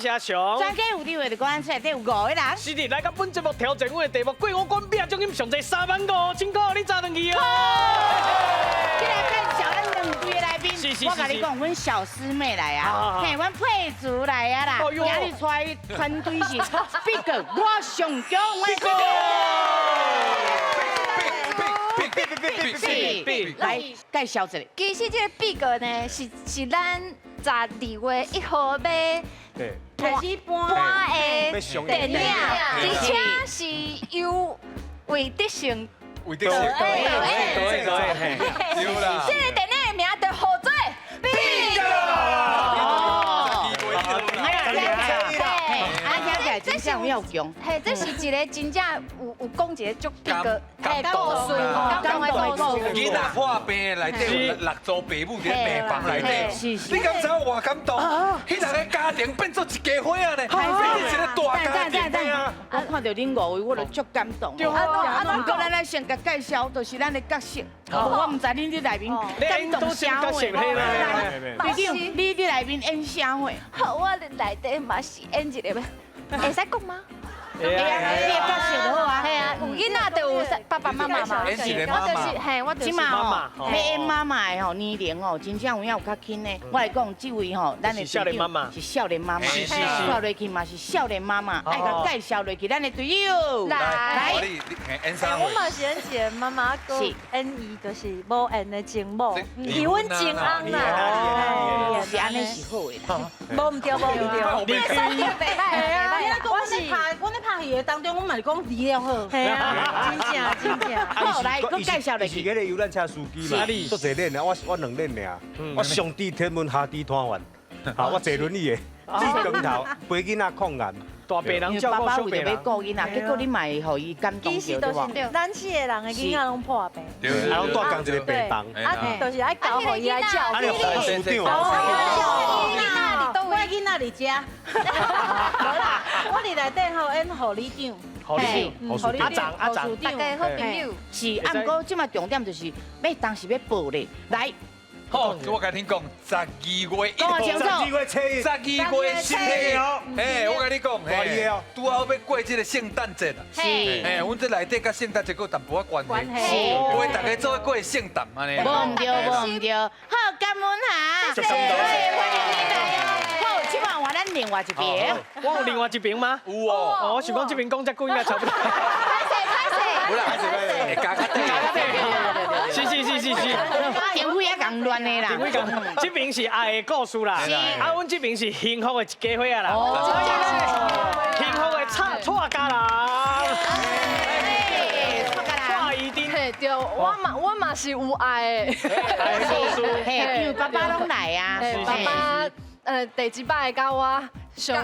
是阿雄。專家有機會就講，咱內底有五個人。是的，來到本節目挑戰阮的題目，過五關拼獎金上濟3萬5千箍，你早轉去哦。這來介紹咱兩位來賓，我共你講，阮小師妹來啊，嘿，阮佩竹來啊啦，今日帶團隊是 Big，我上強，我 Big big big 是 Big 來介紹一下。其實這個 Big 呢，是咱12月1號要開始搬搬的電影，而且是由魏德聖魏德聖，對對對，對啦。這個電影的名就號做 Big。哦，聽起來真正有強。嘿，這是一個真正有講一個足 big 的故事，感動的故事。囡仔破病內底有六組爸母佇病房內底，你敢知影偌感動？彼六个家庭變做一家伙仔呢，變一個大家庭啊！我看著恁五位，我就足感動。對啊，毋過咱來先共介紹，就是咱的角色。我毋知恁佇內面感動啥貨。隊長，你佇內面演啥貨？好，我佇內底嘛是演一個，會使講嗎？會啊，你的角色就好啊。係啊，有囡仔就有爸爸媽媽嘛。演一個媽媽。嘿，我就是這馬吼，欲演媽媽的吼年齡吼，真正有影有較輕的。我來講，這位吼，咱的少年媽媽是少年媽媽，是是是，帶落去嘛是少年媽媽，愛共介紹落去，咱的隊友來來，演啥？我嘛是演一個媽媽，閣演伊就是無緣的情某，伊阮情翁啦，是按呢是好的啦。無毋對，無毋對。你說對袂歹，我是拍，阮咧拍戲的當中，阮嘛是講離了好。係啊，真正真正。好，來，閣介紹落去。是彼個遊覽車司機嘛，足濟輪啊，我兩輪爾，我上知天文下知攤飯，啊，我坐輪椅的，剃光頭，陪囡仔控癌。大病人照爸顧爸為著欲小病人。顧囡仔，結果你嘛會予伊感動其實著，對無？就是咱四個人的囡仔攏破病，啊，攏蹛仝一個病房。啊，就是愛交予伊來照啊，你顧。護士長，我的囡仔佇遮，無啦，我佇內底吼演護理長，護理長，阿長阿長，大家好朋友。是，啊，毋過這馬重點就是欲當時欲報咧，來。好，我共恁講，12月1號，12月7日，12月7日哦。哎，我共你講，嘿，拄好欲過這个聖誕節啦。是。哎，阮這內底佮聖誕節閣有淡薄仔關係。是。為大家做過聖誕按呢。無毋對，無毋對。好，感恩哈。謝謝，歡迎你來哦。好，這馬換咱另外一邊。我有另外一邊嗎？有哦。哦，我想講這邊講遮久應該差不多。歹勢歹勢。無啦，會加較短。是是是是是。定位也共亂的啦。定位共，這邊是愛的故事啦。啊，阮這邊是幸福的一家伙仔啦。幸福的蔡家人。蔡宜丁。嘿，對，我嘛是有愛的。愛的故事。嘿，因為爸爸攏來啊。爸爸，第一擺佮我上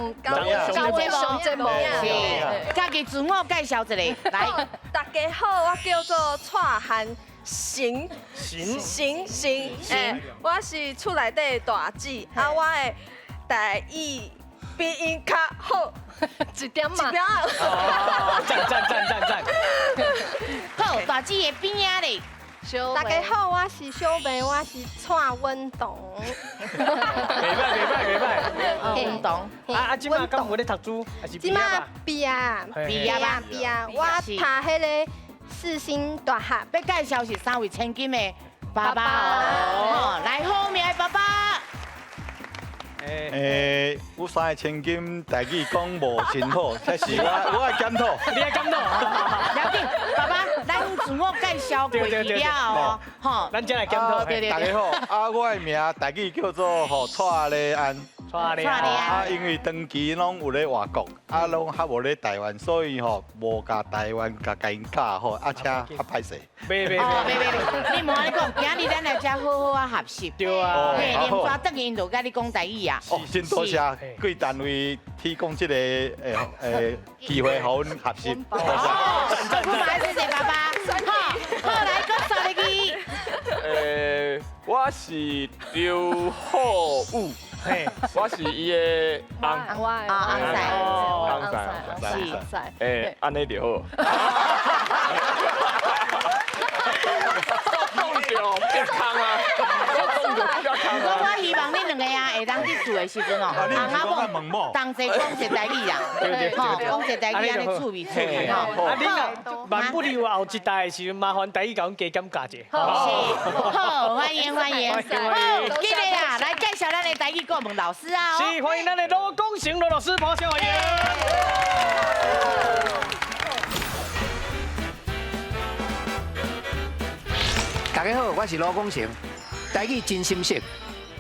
上節目，是，家己自我介紹一下，來。大家好，我叫做蔡韓行行行行，欸，我是厝內底大姊，啊，我的台語比𪜶較好一點嘛，一點仔。讚讚讚讚讚。好，大姊的邊仔咧。大家好，我是小梅，我是蔡溫彤。袂歹袂歹袂歹。溫彤。啊啊，這馬敢有咧讀書？還是這馬畢業畢業吧？畢業。我讀彼个世新大學。欲介紹是三位千金的爸爸哦，來好命的爸爸。欸，阮三个千金台語講無真好，這是我愛檢討。你愛檢討。了解，爸爸，咱自我介紹過去了後，吼，咱才來檢討。對對對。大家好，啊，我的名台語叫做吼蔡禮安。蔡禮安。啊，因為長期攏有咧外國，啊，攏較無咧台灣，所以吼無共台灣共𪜶教吼，啊，請較歹勢。袂袂袂袂袂，你無按呢講，今日咱來遮好好仔學習。對啊。嘿，連抓轉去𪜶就共你講台語啊。哦，真多謝貴單位提供這个機會，予阮學習。多謝。不好意思，爸爸。好，好來，閣煞入去。我是劉浩武，我是伊的翁。我啊，翁婿。翁婿，是。欸，按呢就好。講著別空啊！不過我希望恁兩个啊，会当去厝的时阵哦，翁仔某同齐讲一个台语啦，吼，讲一个台语按呢趣味趣味吼。啊，你若万不利有后一代的时阵，麻烦台语共阮加减教者。是，好，欢迎欢迎。好，记得啊，来介绍咱的台语顾问老师啊。是，欢迎咱的罗功成罗老师，拍手欢迎。大家好，我是罗功成，台语真心熟，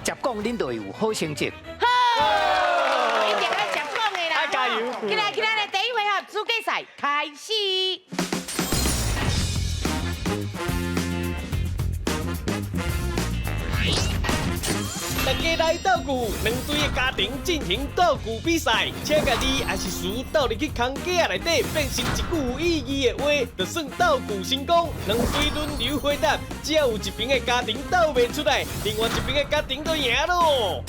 捷讲恁就会有好成绩。好，一定爱捷讲的啦。加油！起来起来，来第一回合资格赛开始。大家来斗具，两队的家庭进行斗具比赛，请共字抑是词斗入去空格仔内底，变成一句有意义的话，就算斗具成功。两队轮流回答，只要有一边的家庭斗袂出来，另外一边的家庭就赢咯。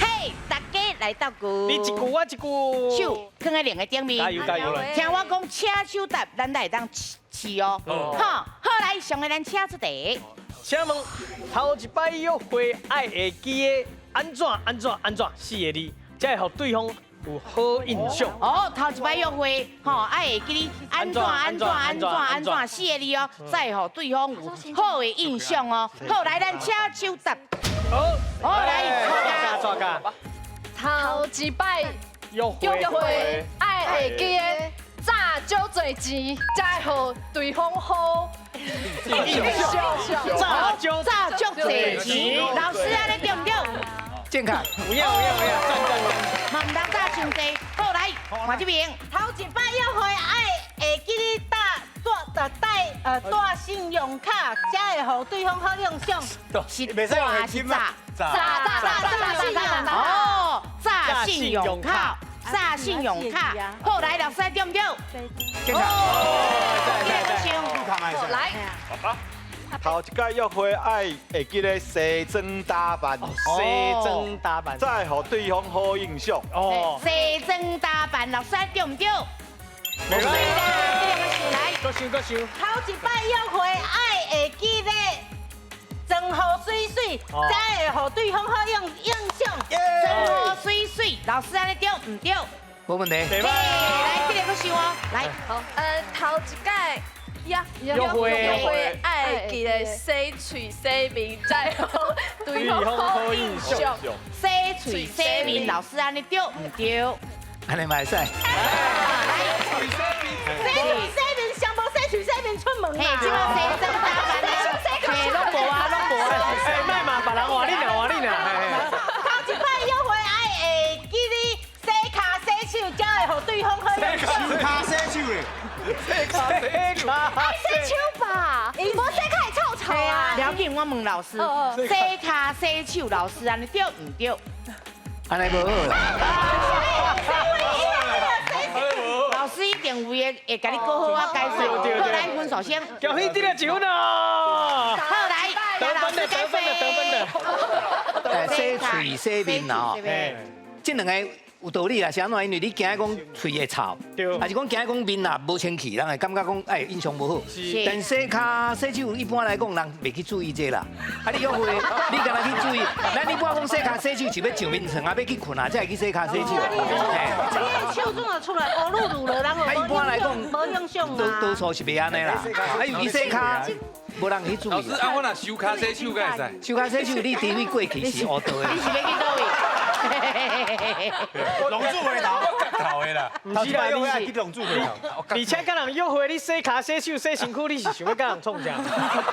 嘿，大家来斗具，你一句我一句，手放在两个顶面，加油加油！听我讲，请手答，咱才会当试哦。好，好来，上个咱请出题。请问头一摆约会爱会记得按怎按怎按怎四个字，才会予对方有好印象。哦，头一摆约会，吼，爱会记得按怎按怎按怎按怎四个字哦，才会予对方有好的印象哦。好，来，咱请手答。好，好来，抓家。头一摆约会爱会记得诈少济钱，才会予对方好印象。诈少诈足济钱，老师按呢对毋对？正确。有影有影有影，赞赞赞。嘛毋通诈伤济。好，来，换这边。头一摆约会爱会记得带信用卡，才会予对方好印象。是诈是诈？诈诈诈信用卡。哦，诈信用卡，诈信用卡。好，来，老师对毋对？正确。来，头一摆约会爱会记得西装打扮，西装打扮，才会予对方好印象。哦，西装打扮，老师对毋对？对啦，这两个想来。阁想阁想。头一摆约会爱会记得妆予媠媠，才会予对方好印象。妆予媠媠，老师按呢对毋对？无问题。来，这个阁想哦，来。好，头一摆约会爱记得洗喙洗面，才予对方好印象。洗喙洗面，老师按呢对毋对？按呢嘛会使。洗喙洗面，上无洗喙洗面出门啦。嘿，这马西装打扮的，嘿，拢无啊，拢无啊。哎，莫骂别人，换你啦，换你啦。头一摆约会爱会记得洗跤洗手，才会予对方好印象。洗跤洗手咧。洗跤爱洗手吧，无洗跤会臭臭啊。了紧，我问老师，洗跤洗手，老师按呢对毋对？按呢无好啦。老师一定有会会共你好好啊解说。好，来分数先。恭喜得了一分哦。好，来，得分的，得分的，得分的。洗喙洗面啦吼，这两个有道理啦，是按怎？因为你惊讲喙会臭，还是讲惊讲面啊无清气，人会感觉讲哎印象无好。但洗跤洗手一般来讲人袂去注意这啦。啊，你约会你干焦去注意？咱一般讲洗跤洗手是欲上眠床啊，欲去睏啊，才会去洗跤洗手。你的手怎啊出来乌噜噜了，然后啊，一般来讲无影响啊。多数是袂按呢啦。啊，尤其洗跤，无人去注意。老师，啊，我若收跤洗手敢会使？收跤洗手，你除非过去是乌道的。你是欲去佗位？龙柱回头，我头的啦。毋是啦，你是龙柱回头。而且佮人约会，你洗跤、洗手、洗身躯，你是想欲佮人创啥？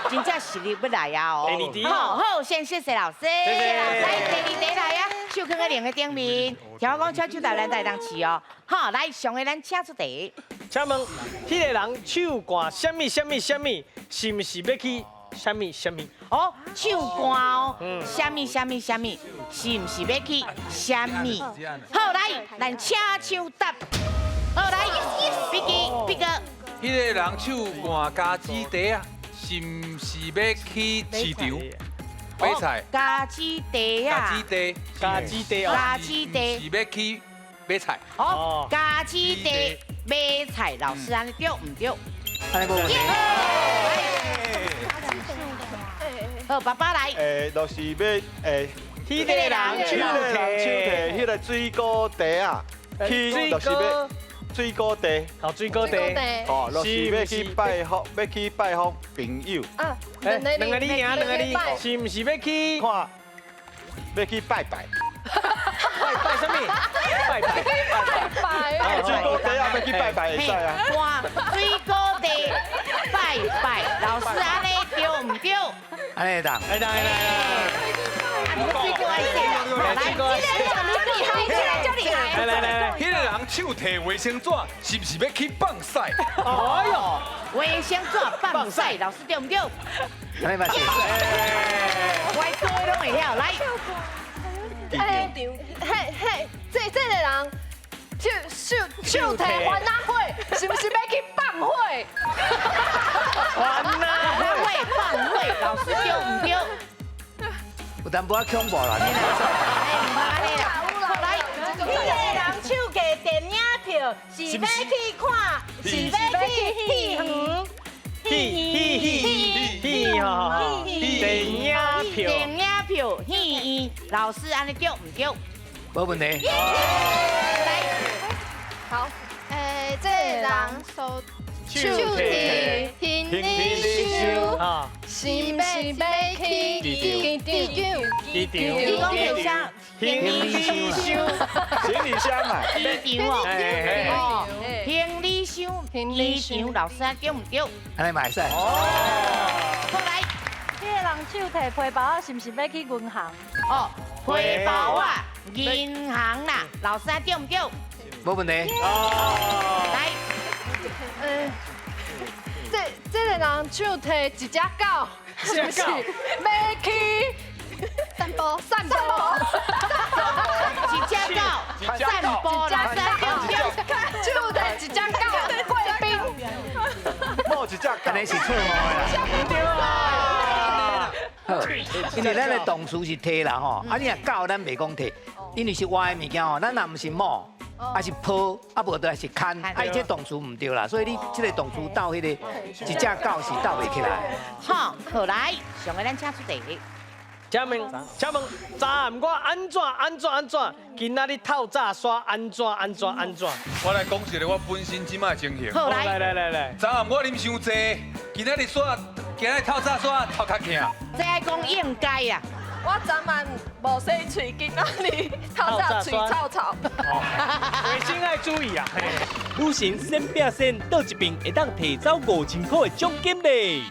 真正实力欲来啊哦！第二题，好，好，先谢谢老师。谢谢。来，第二题来啊，手放在两个顶面，听我讲，请手台咱才会当试哦。好，来，上个咱请出题。请问，彼个人手汗啥物啥物啥物，是毋是欲去？啥物啥物？哦，手汗哦，啥物啥物啥物，是毋是欲去啥物？好，来，咱请手答。好，来，笔记笔哥。彼个人手汗加子茶啊，是毋是欲去市场买菜？加子茶啊。加子茶。加子茶哦。加子茶。是欲去买菜。哦，加子茶买菜，老师按呢对毋对？按呢无问题。好，爸爸來。就是欲，彼个人手提彼个水果袋仔，去就是欲水果袋。好，水果袋。哦，就是欲去拜访，欲去拜访朋友。啊，两个你赢，两个你，是毋是欲去看？欲去拜拜。拜拜啥物？拜拜拜拜。水果袋仔欲去拜拜会使啊。哇，水果袋拜拜，老师按呢对毋对？按呢当。会当会当。水果爱食，来，这个厉害，这个足厉害。来来来，彼个人手提卫生纸，是毋是欲去放屎？哎哟，卫生纸放屎，老师对毋对？按呢嘛是。我做的拢会晓，来。哎，嘿嘿，这个人手手提番仔火，是毋是欲去放火？番仔火放火，老师对毋对？有淡薄仔恐怖啦。来，彼个人手提电影票，是欲去看，是欲去戏园？戏戏戏哈，电影票，电影票，戏院，老师按呢对毋对？无问题。来，好，这个人手提行李箱，是毋是欲去机场？机场。你讲啥？行李箱，行李箱啊，机场哦，行李箱，机场，老师对毋对？按呢嘛会使。哦，好来，这个人手提皮包仔，是毋是欲去银行？哦，皮包仔，银行啦，老师对毋对？无问题。哦，来，这个人手提一只狗，是毋是欲去散步？散步。一只狗，散步，老师对毋对？手提一只狗，贵宾。某一只狗，按呢是错误的啦。对啊。好，因为咱的动词是提啦吼，啊你若狗咱袂讲提，因为是活的物件吼，咱若毋是某，啊是抱，啊无就是牵，啊伊这动词毋对啦，所以你这个动词斗彼个一只狗是斗袂起来。好，好来，上个咱请出题。请问，请问，昨暗我按怎按怎按怎？今仔日透早煞按怎按怎按怎？我来讲一个我本身这摆情形。好，来来来来，昨暗我啉伤济，今仔日煞，今仔日透早煞头壳疼。这爱讲应该啦。我昨晚无洗喙，今仔日透早喙臭臭。卫生爱注意啊！女神先拼线，倒一边会当提走5000块的奖金咧。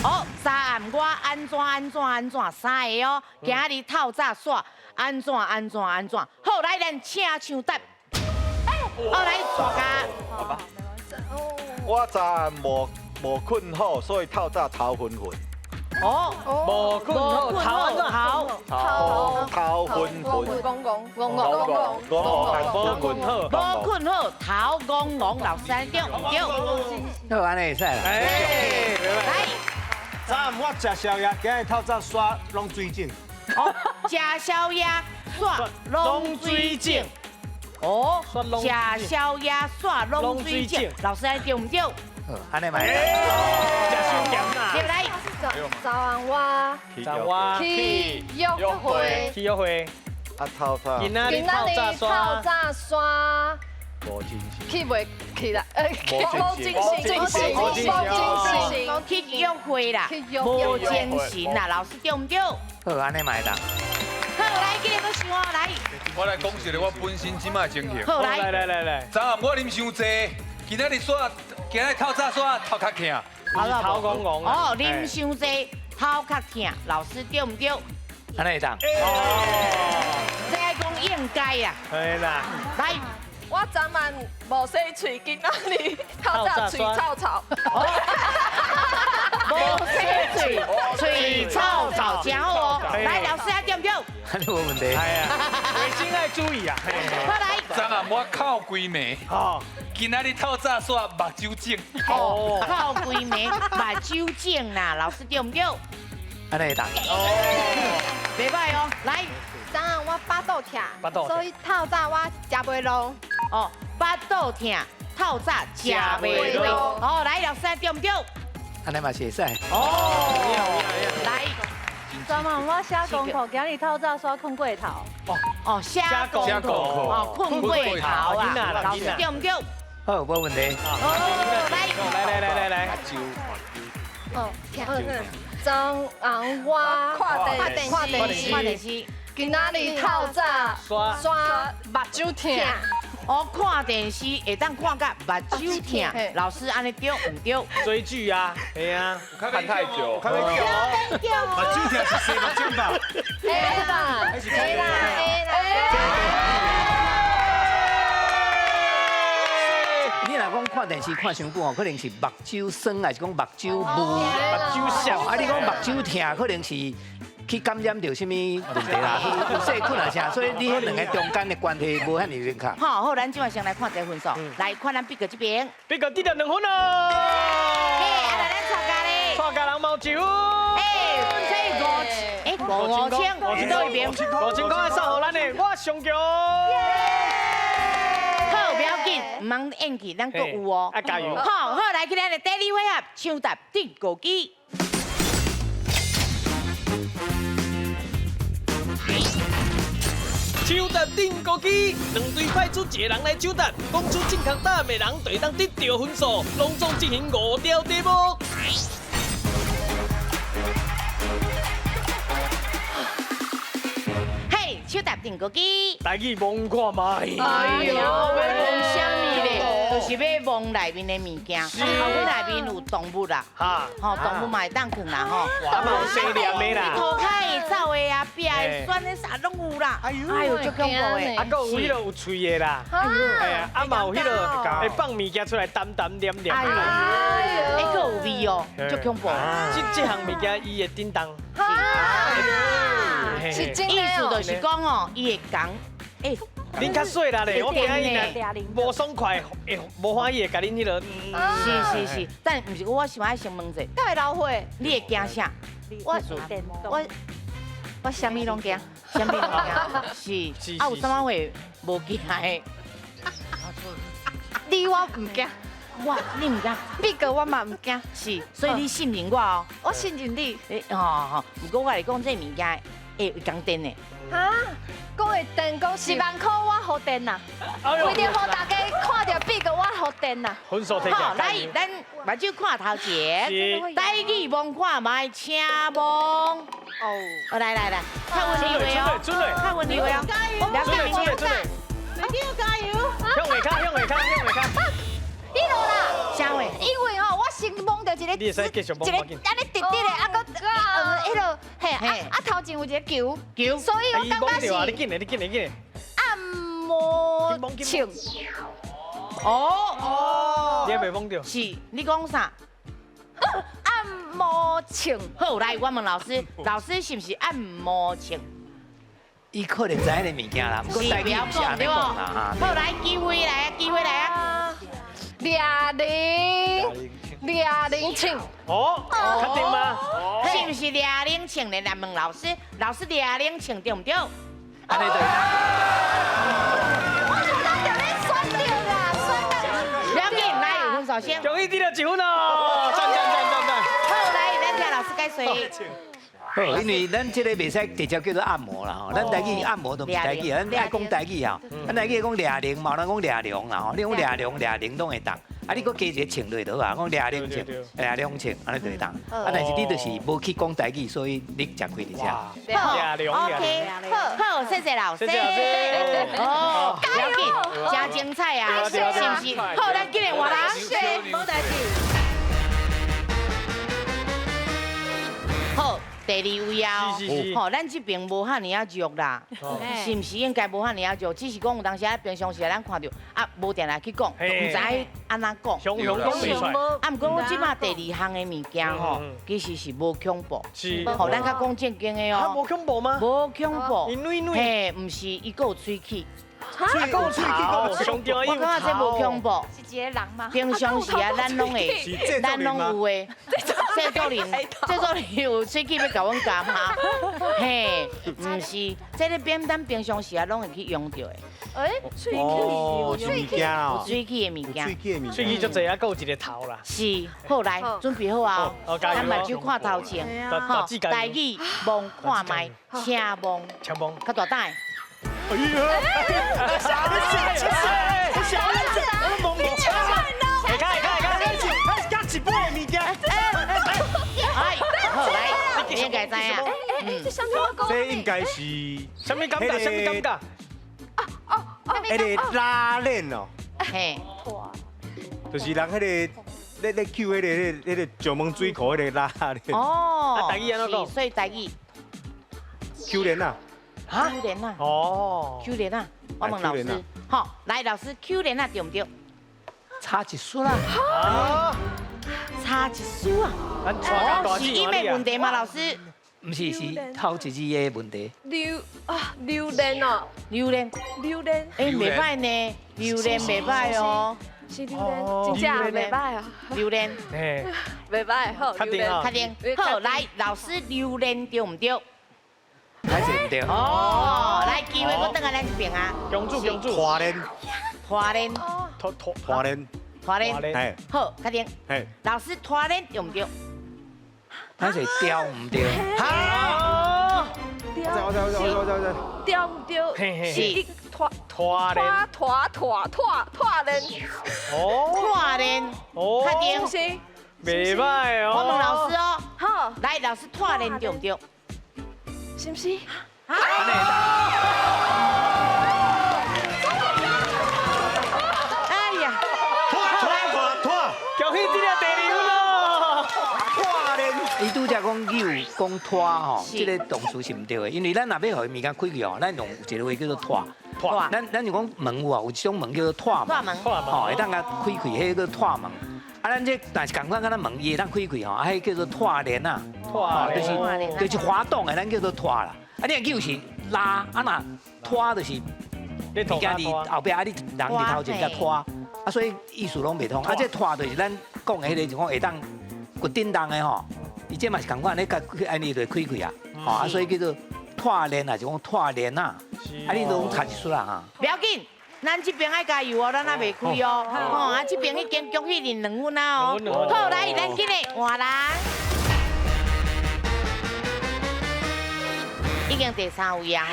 好，昨暗我按怎按怎按怎，三个哦，今日透早煞按怎按怎按怎。好，来咱请抢答。好，来大家。我昨暗无睏好，所以透早头昏昏。哦，无睏好，头按怎？头头昏昏。戆戆戆戆戆戆无睏好，无睏好，头戆戆，老师对毋对？好，按呢会使啦。哎，来。昨暗我食宵夜，今日透早煞拢水肿。哦，食宵夜煞拢水肿。哦，食宵夜煞拢水肿，老师对毋对？好，按呢嘛。食伤咸啦。来。昨暗我去约会，去约会。啊，透早。今仔日透早煞。无精神。起袂起来，无精神，无精神，去约会啦，无精神啦，老师对毋对？好，按呢嘛会当。好，来，今日阁想哦，来。我来讲一个我本身这摆情形。好，来来来来。昨暗我啉伤济，今仔日煞，今仔日透早煞头壳疼。头戆戆。哦，啉伤济，头壳疼，老师对毋对？按呢会当。哦，这爱讲应该啊。对啦。来。我昨晚无洗喙，今仔日透早喙臭臭。无洗喙，喙臭臭，真好哦。来，老师啊，对毋对？按呢无问题。系啊，卫生爱注意啊。好来。昨暗我哭规暝，哦，今仔日透早煞目睭肿。哦，哭规暝目睭肿啦，老师对毋对？按呢会当。哦，袂歹哦，来。昨暗我腹肚疼，所以透早我食袂落。哦，腹肚疼，透早食袂落。哦，來老師對毋對？按呢嘛是會使。哦，來。專門我寫功課，今日透早煞睏過頭。哦哦，寫功課，哦，睏過頭啊，老師對毋對？好，無問題。哦，來來來來來。哦，昨昏我看電視，看電視。今仔日透早煞目睭疼。我看電視會當看甲目睭疼，老師按呢對毋對？追劇啊，係啊，看太久，看太久。目睭疼是洗目睭吧？會啦，會啦，你若講看電視看傷久吼，可能是目睭酸，還是講目睭霧、目睭涩？啊，你講目睭疼，可能是去感染著啥物問題啦，有細菌啊啥，所以你彼兩個中間的關係無遐爾明確。好，好，咱這擺先來看這個分數，來看咱畢哥這邊，畢哥得著2分咯。嘿，啊，來咱蔡家咧，蔡家人嘛有1分。哎，所以5000，5000，對邊，5000塊送予咱的，我上強。好，不要緊，毋通演去，咱閣有哦。啊，加油！好，好，來去咱的第二回合，搶答釘孤枝。抢答钉孤枝，两队派出一个人来抢答，讲出正确答案的人就会当得到分数。拢总进行5条题目。嘿，抢答钉孤枝。台语摸看觅。哎呦，欲摸啥物咧？就是欲摸内面的物件。啊，阮内面有动物啦，吼，动物嘛会当囥啦，吼。啊，嘛有生念的啦。涂跤会走的啊，壁会酸的啥拢有啦。哎呦，足恐怖的。啊，阁有彼个有喙的啦。哎呦，哎呀，啊嘛有彼个会放物件出来，澹澹黏黏。哎呦，哎，阁有味哦，足恐怖。这项物件伊会叮当。是真的。意思就是讲哦，伊会讲，哎。恁较细啦咧，我惊伊若无爽快，会无欢喜会共恁彼个。是是是，但毋是我想爱先问者。敢会流血？你会惊啥？我啥物拢惊，啥物拢惊。是。啊，有啥物会无惊的？你我毋惊。我你毋惊？毕哥我嘛毋惊。是，所以你信任我哦。我信任你。吼吼，毋过我来讲这物件会共电的。哈？讲会电，讲1万块我予电啦，为著予大家看著毕哥我予电啦。分数提好，来，咱目睭看头前，台语摸看觅，请摸。哦，来来来，看问题话哦，看问题话哦，准备准备，加油！向下卡，向下卡，向下卡。你落啦，啥话？因为吼，我先摸著一个，一个按呢直直的，啊，阁彼个，嘿，啊头前有一个球，球，所以我感觉是。你紧嘞，你紧嘞，紧嘞。按摩枪。哦哦，你还袂摸著？是，你讲啥？按摩枪。好，来，我问老师，老师是毋是按摩枪？伊可能知彼个物件啦，毋过台语毋是按呢讲啦。好，来，机会来啊，机会来啊！掠铃枪。哦，确定吗？是毋是掠铃枪呢？来问老师，老师掠铃枪对毋对？按呢对。我头拄就咧选著啦，选到。不要紧，来，有分数先。恭喜得到1分哦！赞赞赞赞赞。好，来，咱听老师解说。好，因为咱这个袂使直接叫做按摩啦吼，咱台语按摩都毋是台语，咱爱讲台语吼，咱台语讲掠铃嘛，咱讲掠龙啦吼，你讲掠龙、掠铃拢会当，啊你阁加一个枪落就好啊，讲掠铃枪、掠龙枪，按呢就会当。啊，但是你就是无去讲台语，所以你吃亏伫遮。好，OK，好，谢谢老师。哦，了解，真精彩啊，是毋是？好，咱今日换人。无代志。好。第二位啊，吼，咱这边无遐尔仔弱啦，是毋是应该无遐尔仔弱？只是讲有当时啊，平常时咱看著啊，无定来去讲，毋知按怎讲。雄雄讲袂出来。啊，毋过我这马第二项的物件吼，其实是无恐怖。是。吼，咱较讲正经的哦。无恐怖吗？无恐怖。嘿，毋是，伊阁有喙齿。喙齿，我感觉这无恐怖。是一个人吗？平常时啊，咱拢会，咱拢有的。制作人，制作人有喙齿欲共阮咬吗？嘿，毋是，這个扁擔平常時啊，攏會去用著的。哎，喙齒，有物件哦，有喙齒的物件，喙齒的物件，喙齒足濟啊，閣有一個頭啦。是，好來，準備好啊，咱目睭看頭前，吼，台語望看覓，請望，請望，較大膽。哎呀！嚇嚇嚇嚇！我懵懵。你看，你看，你看，加一半的物件。哎，好來，你應該知影。這應該是啥物感覺？啥物感覺？彼个拉鏈哦，嘿，就是人彼个咧咧抾彼个石门水库彼个拉链。哦，台语按怎讲？所以台语。抾链啊。抾链啊。哦。抾链啊，我问老师，好，来老师，抾链啊对毋对？差一丝啦。差一丝啊。哦，是音的问题吗，老师？毋是，是头一字的问题。榴啊，榴莲哦，榴莲，榴莲，哎，袂歹呢，榴莲袂歹哦，是榴莲，真正袂歹哦，榴莲，哎，袂歹，好，确定确定，好，來，老師，榴蓮對毋對？還是毋對。哦，來，機會閣轉來咱這邊啊。恭祝恭祝。拖鏈，拖鏈，拖拖拖鏈，拖鏈，好，確定。老師，拖鏈對毋對？還是雕毋對？哈！我知我知我知我知我知。雕毋對，是拖拖拖拖拖拖拖链。哦。拖链。哦。确定。袂歹哦。我問老師哦。好。來，老師拖鏈對毋對？是毋是？哎呀！拖拖拖拖！恭喜這個第二分哦！拖鏈。伊拄才講扭講拖吼，這個動詞是毋對的，因為咱若欲予伊物件開去吼，咱用一個話叫做拖。拖。咱就講門有啊，有一種門叫做拖門。拖門。吼，會當共開開，彼個拖門。啊，咱這但是仝款敢若門，伊會當開開吼，啊，彼叫做拖鏈啊。拖鏈。就是滑動的，咱叫做拖啦。啊，你若扭是拉，啊若拖就是物件佇後壁，啊你人佇頭前才拖，啊所以意思攏袂通。啊，這拖就是咱講的彼個，就講會當決定動的吼。伊這嘛是仝款，你共按呢就開開啊，吼啊，所以叫做拖鏈啊，就講拖鏈啊。啊，你攏差一絲啦哈。不要緊，咱這邊愛加油哦，咱還袂開哦。吼啊，這邊已經恭喜恁兩分啊哦。好，來，咱緊來換人。已經第三位啊吼，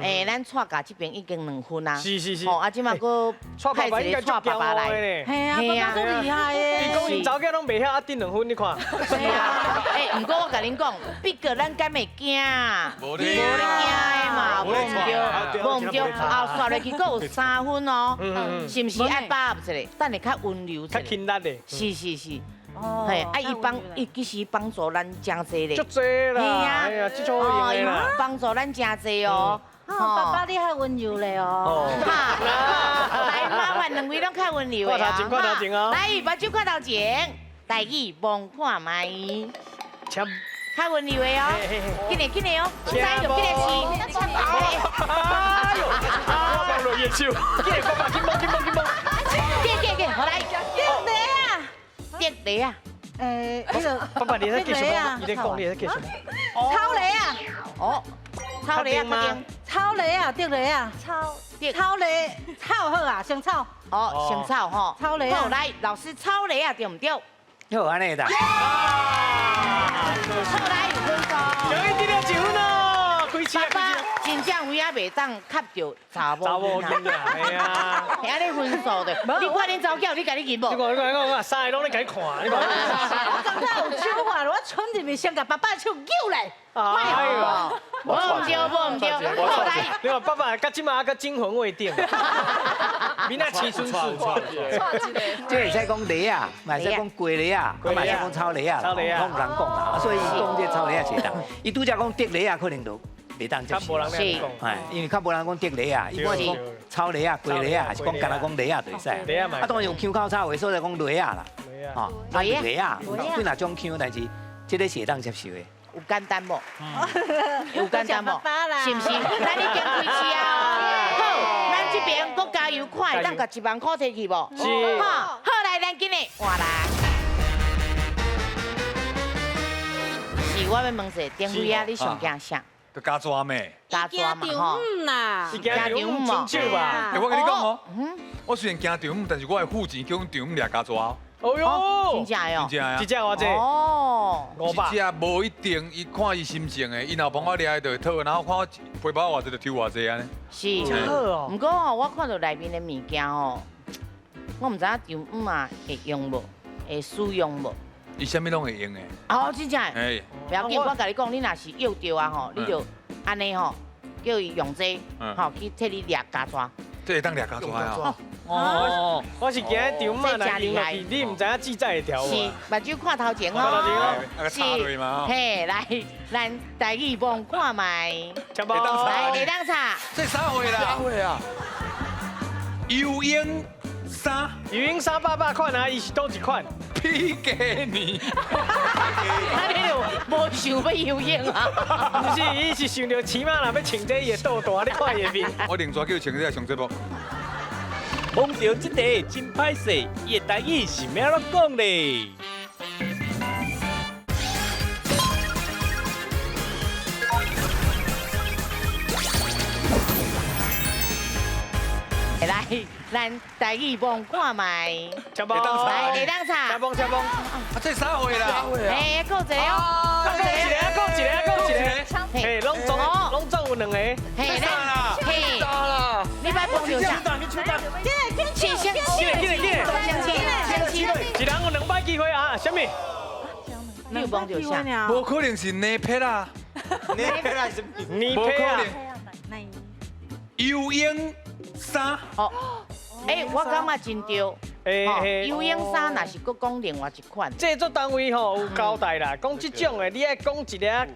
哎，咱蔡家這邊已經2分啊，是是是，吼啊，這馬閣派一個蔡爸爸來，係啊，爸爸足厲害的。伊講𪜶查某囝攏袂曉啊，頂2分你看。係啊，哎，毋過我共恁講，不過咱敢會驚？無咧驚的嘛，無毋對，無毋對，後煞落去閣有3分哦，是毋是愛把握一下？等下較溫柔，較輕力的。是是是。嘿，啊，伊幫，伊其實幫助咱真濟咧，足濟啦，哎呀，這種好用的啦，幫助咱真濟哦。爸爸你較溫柔咧哦。來，麻煩兩位攏較溫柔的看頭前，看頭前哦。來，目睭看頭前，台語望看覓。請。較溫柔的哦，緊來緊來哦，知就緊來試。哎呦，放落伊的手，緊來爸爸，緊摸緊摸緊摸。緊緊緊，好來。滴啊！滴雷啊！欸，那个爸爸，你在继续讲，你在讲，你在继续。草雷啊！哦，草雷啊，草雷啊，滴雷啊，草草雷，草好啊，先草。哦，先草吼。草雷啊！好，來，老師，草雷啊，對毋對？好，按呢啦。好，來，分數。恭喜得了一分哦，開始啊，爸爸真正有影袂當磕著查某囡仔，係啊，按呢分數的。你看恁查某囝，你家己認無？你看，你看，你看，三个攏咧共你看，你看。我感覺有手法，我伸入去先共爸爸手揪來。哎呦，無毋對，無毋對。好來，你看爸爸，佮這馬閣驚魂未定，明仔青春事。這會使講梨仔，嘛會使講雞梨仔，嘛會使講草梨仔，攏有人講啦。所以伊講這草梨仔是當，伊拄才講竹梨仔可能就袂當接受。是，哎，因為較無人講竹梨仔，一般是講草梨仔、雞梨仔，還是講干焦講梨仔就會使。啊，當然有腔口炒話，所以講梨仔啦，吼，啊梨仔，有幾若種腔，但是這個是會當接受的。有簡單無？有簡單無？是毋是？咱已經開始啊！好，咱這邊閣加油，看會當共1萬塊提去無？是。好，好來，咱緊來換人。是，我欲問者，丁輝啊，你上驚啥？就加抓咩？加抓嘛吼。啦，伊惊丈母亲手吧？欸，我跟你讲哦，我虽然惊丈母，但是我的付钱叫阮丈母掠加抓。哦哟，真正哟，真正啊！一只偌济？哦，500。一只无一定，伊看伊心情的，伊若帮我掠，伊就会讨，然后看我皮包偌济就抽偌济按呢。是。真好哦。毋过吼，我看到内面的物件吼，我毋知影丈母啊会用无，会使用无？伊啥物拢会用的。哦，真正。哎，不要紧，我共你讲，你若是约著啊吼，你就按呢吼，叫伊用这，吼去替你掠加抓。这会当掠加抓啊！哦，我是惊丈母来用落去，你毋知影志在会调是，目睭看头前哦。是，嘿，来，咱台语帮看觅。来，会当查。这啥货啦？啥货啊？游泳衫，游泳衫800款啊，伊是佗一款？比基尼。啊，你就无想欲游泳啊？毋是，伊是想著起码若欲穿这，伊会倒大，你看伊的面。我另纸叫穿这上节目。碰著这题真歹势，伊的台语是欲按怎讲咧？来，咱台语帮看觅。来，会当查。车帮车帮。啊，这啥货啦？哎，阁一个哦。阁一个，阁一个，阁一个。嘿，拢总拢总有两个。嘿，啦，嘿，啦。你摆帮着啥？进来，进来，进来，进来。一人有2摆机会啊？啥物？你有帮着啥？无可能是泥胚啦。泥胚啦是？泥胚啊。游泳衫。哦，哎，我感觉真对。哎，游泳衫若是阁讲另外一款。制作单位吼有交代啦，讲这种的，你爱讲一个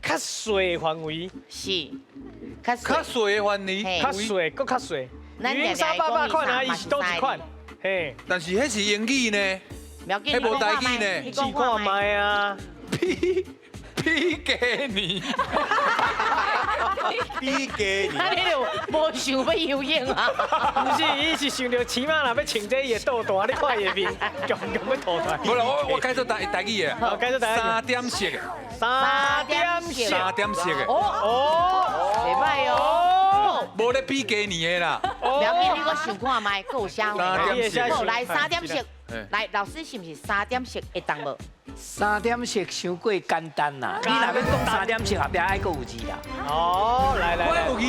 较细的范围。是，较细的范围，较细，阁较细。游泳衫800款啊，伊是佗一款？嘿，但是彼是英语呢，彼无台语呢，试看觅啊。比基尼，比基尼，啊，你就无想欲游泳啊？毋是，伊是想著起码若欲穿这，伊会倒大，你看伊的面，强强欲吐出来。无啦，我改做台台语的，改做台语。三点式的，三点式，三点式的。哦哦，袂歹哦。无咧比基尼的啦。不要紧，你阁想看觅，阁有啥？三点式。好，来三点式。来，老师是毋是三点式会当无？三点式伤过简单啦，你若欲讲三点式，后壁爱阁有字啦。哦，来来来，有字。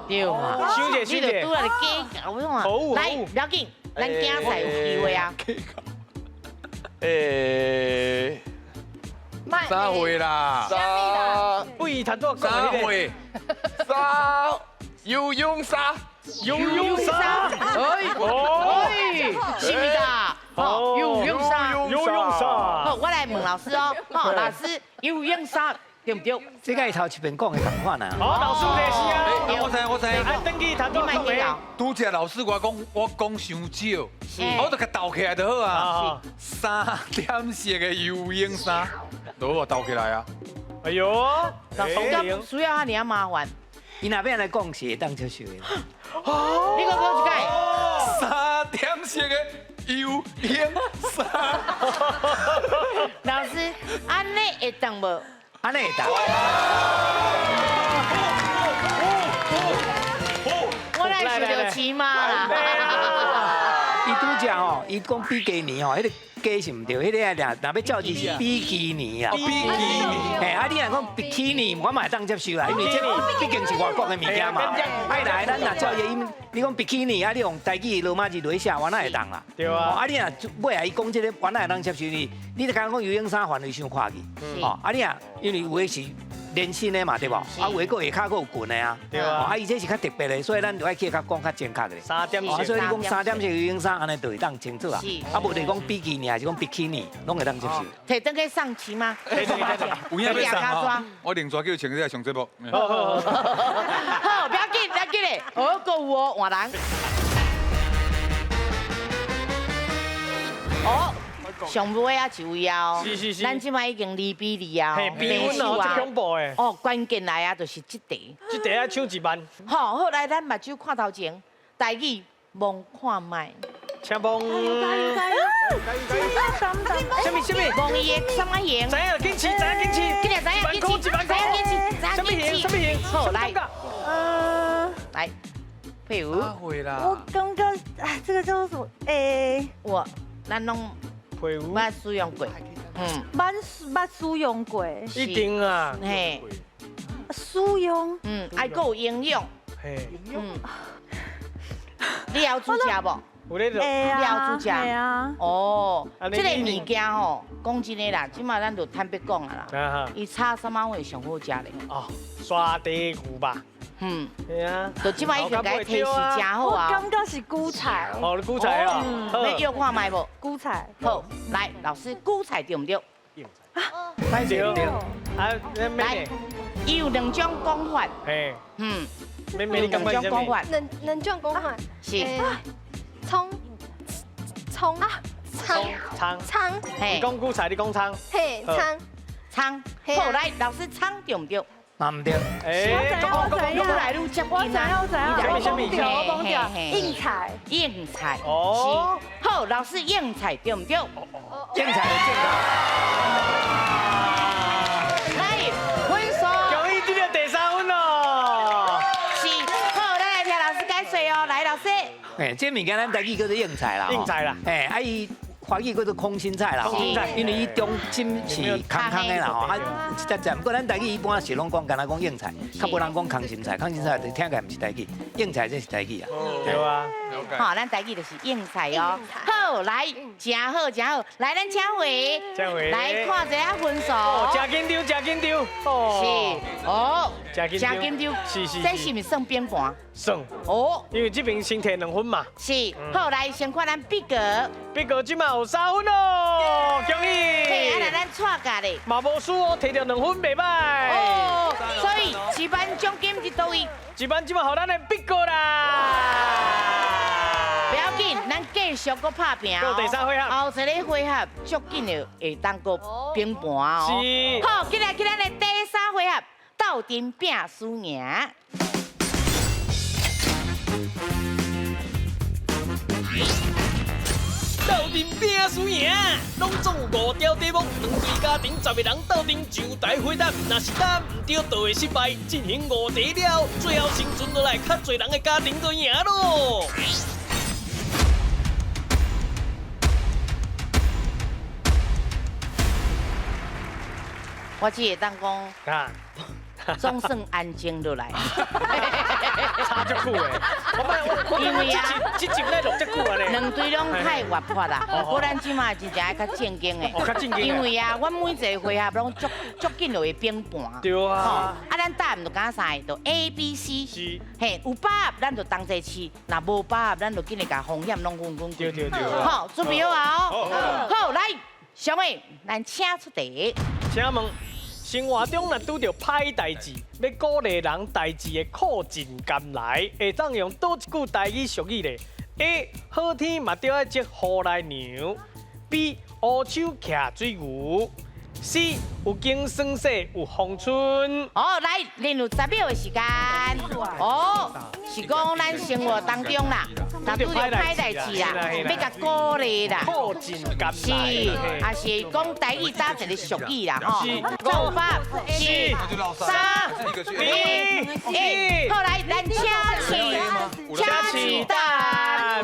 对嘛？收者收者。你就拄来计较嘛。来，不要紧，咱竞赛有机会啊。诶，啥货啦？啥？不伊谈做啥货？啥？游泳衫。游泳衫。哎，哎，是毋是啊？哦，游泳衫，游泳衫。好，我来问老师哦。好，老师，游泳衫对不对？这个头一遍讲的仝款啊。好，老师就是啊。我知，我知。啊，转去头拄讲的。拄则老师我讲，我讲伤少，我就共斗起来就好啊。三点式的游泳衫，都好啊，斗起来啊。哎呦，老师需要遐尔麻烦。伊若欲按呢讲是会当接受的。你阁讲一摆。三点式的游泳衫。老师，按呢会当无？按呢会当。我来想著饲猫啦。伊拄则吼，伊讲比基尼吼，彼个鸡是毋对，彼个若若欲照字是比基尼啊。比基尼。嘿，啊你若讲比基尼，我嘛会当接受啦，因为这毕竟是外国的物件嘛。爱来，咱若照伊音，你讲比基尼，啊你用台语罗马字落去写，我哪会当啦？对啊。啊你若尾仔伊讲这个，我哪会当接受你？你就敢讲游泳衫范围伤宽去。哦，啊你若因为有的是连身的嘛，对无？啊，有的阁下跤阁有裙的啊。对啊。啊，伊这是较特别的，所以咱就爱去较讲较正确的。三点式。所以你讲三点式游泳衫，按呢就会当清楚啊。啊，无就讲比基尼，还是讲比基尼，拢会当接受。提转去送饲吗？有影欲送吼，我另纸叫穿这上节目。好，好，不要紧，不要紧嘞，哦，阁有哦，换人。哦。上尾啊一位啊，咱这摆已经2比2啊，比分哦，足恐怖的。哦，关键来啊，就是这题。这题爱抢1万。好，好来，咱目睭看头前，台语望看觅。请问。加油加油！什么什么？望伊的什么型？知影紧试，知影紧试。紧来知影紧试，知影紧试，知影紧试。什么型？好，来。来，佩如。我刚刚哎，这个叫做什么？哎，我咱拢佩如捌使用过，嗯，捌使用过。一定啊。嘿。使用。嗯，爱阁有营养。嘿。嗯。你会煮食无？有咧你会煮食？哦，这个物件吼，讲真的啦，这马咱就坦白讲啊啦。伊炒啥物会上好食咧？哦，沙茶牛吧。嗯，对啊。就这马已经共伊提示真好啊。我感觉是韭菜。哦，韭菜啊。欲约看觅无？韭菜。好，来，老师，韭菜对毋对？对。啊，来，伊有两种讲法。嘿。嗯。妹妹，你感觉两种讲法。两种讲法。是。葱，葱啊，葱，葱，葱。你讲韭菜，你讲葱。嘿，葱，葱。好，来，老师，葱对毋对？嘛毋对。哎，愈来愈接近啊！我知影，我知影，我讲对，应菜，应菜。哦。好，老师，应菜对毋对？应菜的正确。来，分数。恭喜得到第三分咯。是，好，咱来听老师解说哦。来，老师。哎，这物件咱台语叫做应菜啦。应菜啦。哎，啊伊。华语叫做空心菜啦，空心菜，因为伊中心是空空的啦吼，啊，一只只。不过咱台语一般是拢讲，干焦讲硬菜，较无人讲空心菜。空心菜就听起来毋是台语，硬菜这是台语啊。对啊。好，咱台语就是硬菜哦。好，来，真好，真好。来，咱请回，请回，来看一下分数。真紧张，真紧张。是，哦，真紧张，是是。这是毋是算扁盘？算。哦，因为这边先提2分嘛。是。好，来，先看咱毕哥。毕哥这马有3分哦，恭喜！嘿，啊，咱错价咧，嘛无输哦，提到2分袂歹。哦，所以一班奖金伫佗位？一班这马予咱的毕哥啦。不要紧，咱继续阁拍拼。阁第三回合。后一个回合足紧的会当阁平盘哦。是。好，进来去咱的第三回合，斗阵拼输赢。斗阵拼输赢，拢总有5条题目，两队家庭10个人斗阵上台回答，若是答毋对，就会失败。进行5题了，最后生存落来较济人的家庭就赢咯。我只会当讲，总算安静落来。差足久的，我因为啊，这集咧录足久啊咧。两队拢太活泼啦，不过咱这马真正爱较正经的。较正经。因为啊，阮每一个回合拢足足紧就会平盘。对啊。啊，咱答案就敢三个，就 A、B、C。是。嘿，有把握咱就同齐试，若无把握，咱就紧来共风险拢分分。对对对。好，准备好啊！好，来，小妹，咱请出题。请问。生活中若拄著歹代志，欲鼓励人代志会苦尽甘来，会当用佗一句台语俗语咧？A. 好天嘛著爱积雨来凉。B. 乌手徛水牛。C. 有经霜雪有风春。哦，来，恁有10秒的时间。哦，是讲咱生活当中啦，若拄著歹代志啦，欲共鼓励啦，苦尽甘来，是，也是讲台语打一个俗语啦，吼。5、4、3、2、1，好来，咱请起，请起答。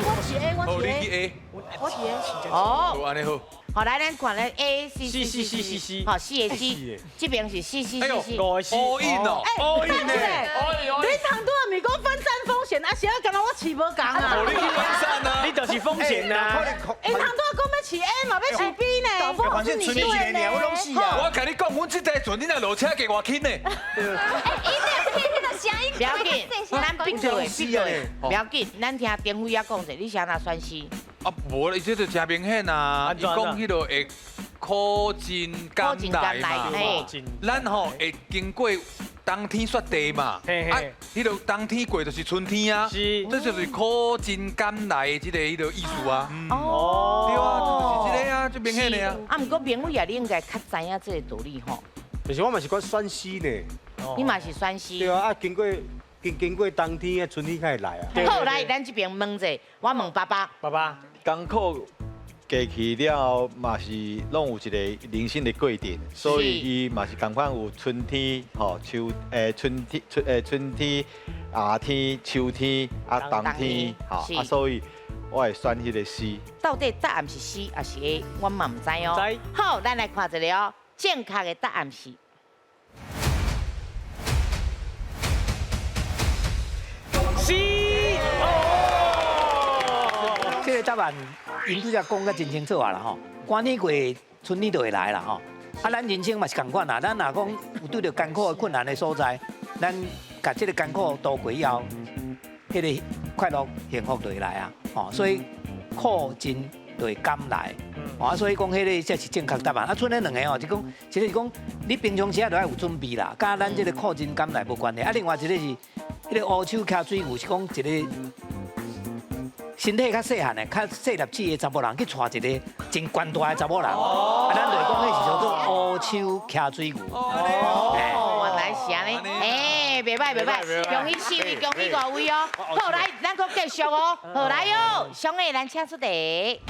我是 A，我是 A，我是 A。哦，按呢好。好，来，咱看咱 A C C C C C C，好，四个 C，这边是 C C C C，五个 C， all in 哦，all in 呢，你唐拄仔毋是讲分散风险，啊是啊，敢若我饲无仝啊？你去分散啊，你就是风险啊。因唐拄仔讲欲饲 A 嘛，欲饲 B 呢？反正剩你一个尔，我拢死啊！我共你讲，阮这台船你若落车加偌轻呢？不要紧，咱闭嘴，闭嘴，不要紧，咱听丁辉仔讲者，你是按怎选 C？啊，无咧，伊这就真明显啊！伊讲彼落会苦尽甘来嘛，咱吼会经过冬天雪地嘛，啊，彼落冬天过就是春天啊，这就是苦尽甘来的这个彼落意思啊。哦，对啊，就是这个啊，足明显的啊。啊，毋过明伟啊，你应该较知影这个道理吼。其实我嘛是讲选 C 呢。你嘛是选 C。对啊，啊经过。经过冬天啊，春天才会来啊。好，来，咱这边问者，我问爸爸。爸爸。艰苦过去了后，嘛是拢有一个人生的过程，所以伊嘛是仝款有春天、吼秋、春天、春天、夏天、秋天啊冬天，吼啊，所以我会选彼个 C。到底答案是 C 抑是 A，我嘛毋知哦。好，咱来看一下哦，正确的答案是 C。哦，这个答案。𪜶拄才讲甲真清楚啊啦吼，寒天过，春天就会来啦吼。啊，咱人生嘛是仝款啦，咱若讲有拄著艰苦的困难的所在，咱共这个艰苦度过以后，彼个快乐幸福就会来啊。吼，所以苦尽就会甘来。啊，所以讲彼个才是正确答案。啊，賰彼两个吼，就讲一个是讲你平常时仔就爱有准备啦，佮咱这个苦尽甘来无关系。啊，另外一个是彼个乌手徛水牛是讲一个。身体较细汉的、较细粒子的查某人去娶一个真悬大的查某人，啊，咱就会讲彼是叫做乌手徛水牛。哦，原来是按呢，哎，袂䆀袂䆀，恭喜四位，恭喜五位哦。好，来，咱阁继续哦。好来哟，上个咱请出题。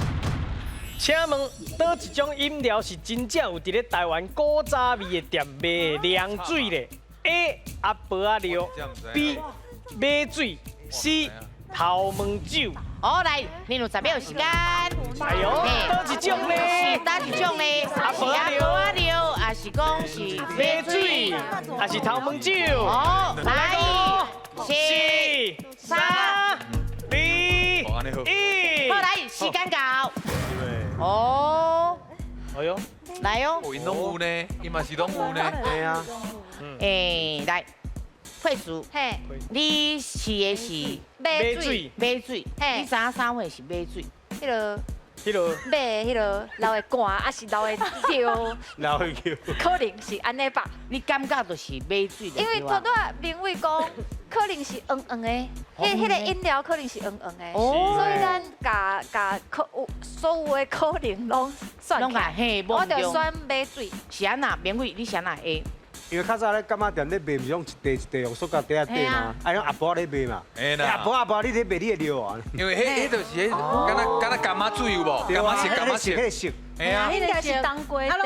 请问，佗一种饮料是真正有伫咧台湾古早味的店卖的凉水咧？A. 阿婆仔尿，B. 马水，C. 头毛酒。好，来，你有10秒时间。哎呦，佗一种呢？是佗一种呢？阿婆仔尿，还是讲是马水，还是头毛酒？好，来，4、3、2、1。好，来，时间到。哦。哎呦，来哦。𪜶拢有呢，伊嘛是拢有呢。对啊。哎，来。佩淑，嘿，你试的是马水，马水，你知影啥货是马水？彼个，马彼个流的汗，抑是流的尿？流的尿，可能是按呢吧。你感觉就是马水？因为拄仔明伟讲，可能是黄黄的，彼个饮料可能是黄黄的，所以咱共共可有所有的可能拢选起来，我就选马水。是按那？明伟，你是按那 A？因为较早咧柑仔店咧卖，毋是拢一袋一袋用塑胶袋仔袋吗？啊，用阿婆咧卖嘛。阿婆阿婆，你咧卖你会尿啊？因为彼就是彼，敢若敢若柑仔水有无？柑仔色，柑仔色，彼个色。嘿啊，应该是当归茶。啊，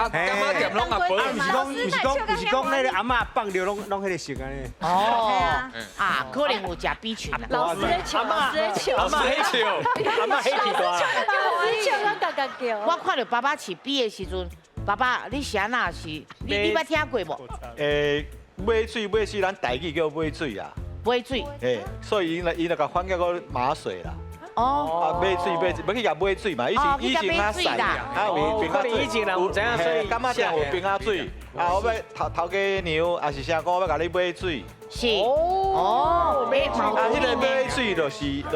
柑仔店拢阿婆。啊，毋是讲，那个阿嬷放尿拢彼个色按呢。哦。啊，可能有食比群啦。老师咧笑，老师咧笑，阿嬷咧笑，阿嬷咧笑。老师笑到嘎嘎叫。我看著爸爸饲比的时阵。爸爸，你是按那是？你捌听过无？马水马水，咱台语叫马水啊。马水。所以𪜶就共翻叫做马水啦。哦。啊，马水马水，欲去共买水嘛？以前以前较细啊，啊有冰仔水。以前人有知影，所以柑仔店有冰仔水。啊，我欲头头家娘，抑是啥讲，我欲共你买水。是。哦，买啊，彼个买水就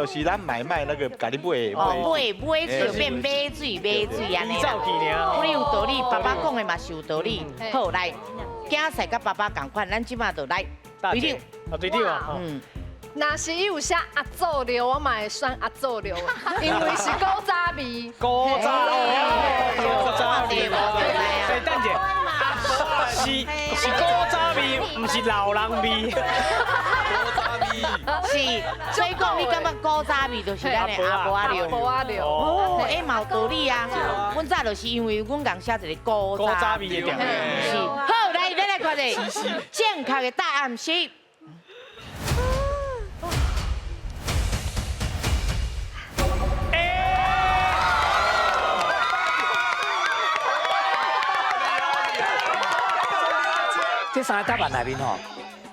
是咱买卖那个，共你买。哦，买买水变马水马水按呢啦。你有道理，爸爸讲的嘛是有道理。好，来，囝婿佮爸爸仝款，咱这马就来队长。啊，队长啊。嗯。若是伊有写阿祖尿，我嘛会选阿祖尿，因为是古早味。古早味，古早味。所以等者，是古早味，毋是老人味。古早味。是，所以讲你感觉古早味就是咱的阿婆仔尿。阿婆仔尿。哦，欸，嘛有道理啊。阮早就是因为阮共写一个古早味的店。是。好，来，咱来看者，正确的答案是。这三个答案内面吼，